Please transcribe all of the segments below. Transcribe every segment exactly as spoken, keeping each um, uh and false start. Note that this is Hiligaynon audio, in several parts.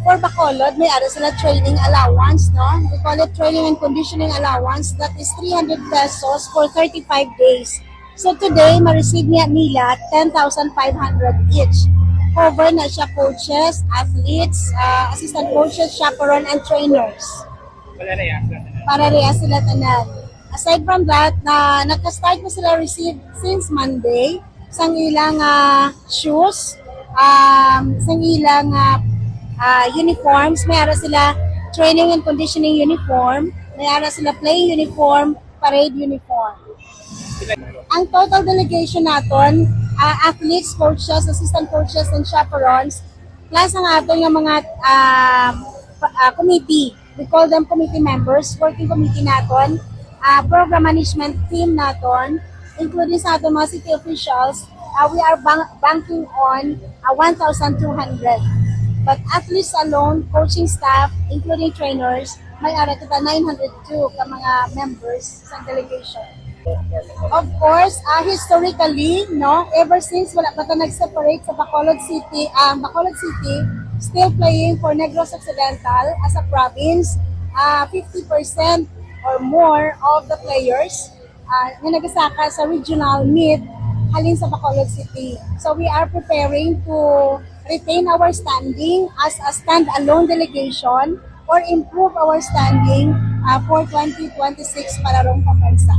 For Bacolod, may ara sila training allowance, no? We call it training and conditioning allowance. That is three hundred pesos for thirty-five days. So today, ma-receive niya nila ten thousand five hundred each. Cover na siya coaches, athletes, ah, assistant coaches, chaperone, and trainers. Wala na yan. Para reha sila tanan. Aside from that, na nagka-start na sila receive since Monday sang ilang ah, shoes, um, sang ilang ah, ah, uniforms. May ara sila training and conditioning uniform, may ara sila playing uniform, parade uniform. Ang total delegation naton, ah, athletes, coaches, assistant coaches, and chaperones, plus ang aton nga mga ah, pa- ah, committee. We call them committee members, working committee naton, ah, program management team naton, including sa aton mga city officials, ah, we are bank- banking on ah, one thousand two hundred. But athletes alone, coaching staff, including trainers, may ara kita nine hundred two ka mga members sa delegation. Of course, ah, historically, no, ever since wala pa ta nag-separate sa Bacolod City, ang Bacolod City still playing for Negros Occidental as a province, ah, fifty percent or more of the players ah, nga nagasaka sa regional meet halin sa Bacolod City. So we are preparing to retain our standing as a standalone delegation or improve our standing ah, for twenty twenty-six Palarong Pambansa.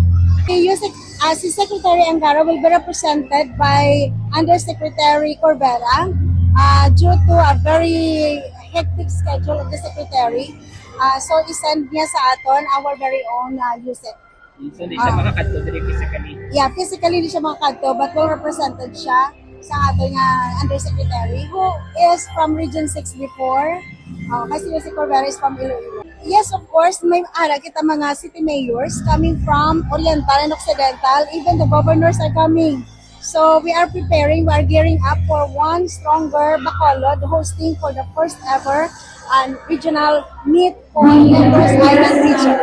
Si Yusek, ah, si Secretary Angara will be represented by Undersecretary Corvera ah, due to a very hectic schedule of the Secretary. Ah, so, i-send niya sa aton our very own uh, Yusek. So, hindi siya Ah. makakadto diri physically. Yeah, physically hindi siya makakadto, but well represented siya sa aton nga undersecretary who is from Region six before. Uh, kasi si Corvera is from Iloilo. Yes, of course, may ara kita mga city mayors coming from Oriental and Occidental. Even the governors are coming. So we are preparing, we are gearing up for one stronger Bacolod hosting for the first ever and regional meet for Negros Island region.